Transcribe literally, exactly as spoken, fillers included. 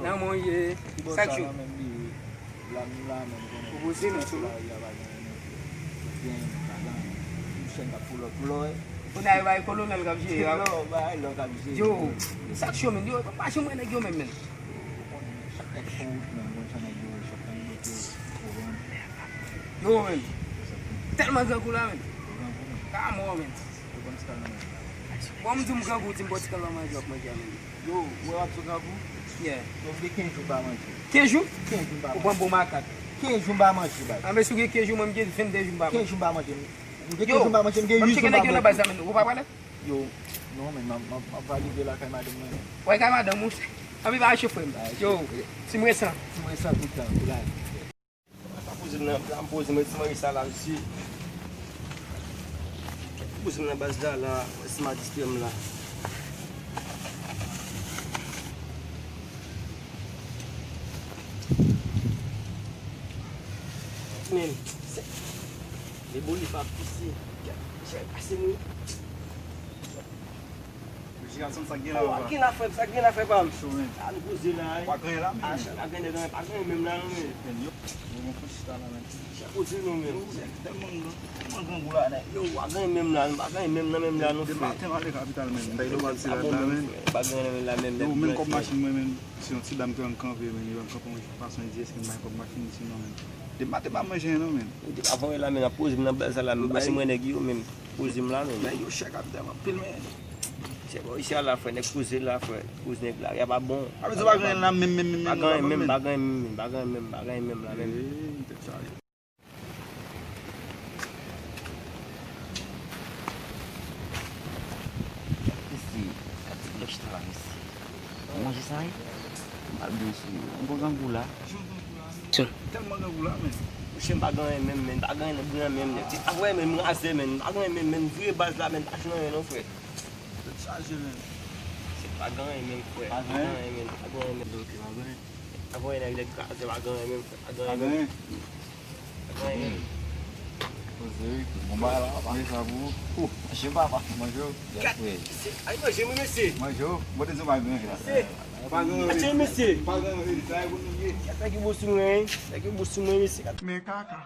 Nan mwen ye, sak jou. Ou poze nou sou. Gen yon chèn k ap pull up lò. Pou n al bay kolonèl k ap jere a. Lò, bay lò k ap jere. Yo, sak cho, men, yo, pa janm wè nèg yo menm, men. Chak nèg fon wout, men, mwen chan nèg yo, chak tan yo te, ou konprann. Yo, men. Tèlman grangou la, men. Grangou, men. Ka mò, men. Ou konn ti kal nan men. Bon, m di m grangou, di m bon ti kal nan manje, w ap manje a, men. Yo, ou wè w ap sou grangou? Yeah. Yo, m gen kenz jou m pa manje. Kenz jou? Kenz jou m pa manje. Ou pran bon makak. Kenz jou m pa manje, baz. Anben, si w gen kenz jou, mwen, m gen vennde jou m pa manje. Kenz jou m pa manje. M gen kenz jou m pa manje, m gen uit jou m pa bwè. Yo, ban m tcheke nèg yo nan baz la, men. Ou pa prale? Yo, non, men, m ap, m ap, m ap valide lakay madanm mwen, men. Wè, kay madanm ou, anben, pa chofè m. Yo, ti m resan. Ti m resan tout tan, pou lavi. Pa poze m nan, la m poze m, rete manje sa la, mesye. Poze m nan baz la, la, wè si m a distrè m la. Men, se, le boli pa pise. Jè pase nou. Mesye, al santi sa k gen la, papa. Sa k gen la, frè m, sa k gen la, frè pa m. Cho, men. Al poze la, wi. Pa gen la, men. Ah, pa gen, pa gen menm la, non, men. Men, yo, yo, yon fon chita la, men. Chak kote nou, men. Yo, men, tèlman, tèlman grangou la, nèg. Yo, pa gen menm la, pa gen menm nan, menm la, non, frè. Depi maten, m ale kapital, men. M bay do pati la, men. Pa gen menm la, menm. Yo, menm kòb machin mwen, men. Se yon ti dam ki wè m kanpe, men. Yo wè m kanpe, yon fason, li di, èske m bay kòb machin, li di non, men. Depi maten, m pa manje, non, men. Yo te pa voye la, men, ap poze m nan bal sa la, men. Pase mwen nèg yo, men. Poze m la, men. Nèg yo chè kapital anpil, men. Se bon, isi a la, frè, nèg poze la, frè. Poze nèg la, ya pa bon. Apre sa, pa gen la, menm, menm, menm, menm, pa gen menm, pa gen menm, pa gen menm la, menm. Ey, tèt chaje. Mesye, gade ti nèg chita la, mesye. Ou manje sa, wi? M pral byen sou yo. M gon grangou la. Tèlman grangou la, men. Monchè, m pa gen anyen menm, men. M pa gen anyen menm, men. Avè menm, razè, men. M pa gen anyen menm, men. Vire baz la, men. Pa jwenn anyen, non, frè. Tèt chaje, men. Se pa gen anyen menm, frè. Pa gen anyen, men. Pa gen anyen menm. Ok, pa gen anyen. Avè nèg, nèg kraze, pa gen anyen menm, frè. Pa gen anyen menm. Pa gen anyen. Pa gen anyen. Poze, wi. Bon bagay la, papa. Manje sa pou ou. Manje, papa. Manje, wi. Gad, mesye. Ay, manje, wi, mesye. Manje, wi. Mwen te di w pa gen anyen la. Mesye. Pa gen anyen. Manje, mesye. Pa gen anyen, sa e pou nou ye. Gad, nèg yo bo sou mwen, wi. Nèg yo bo sou mwen, mesye. Men kaka.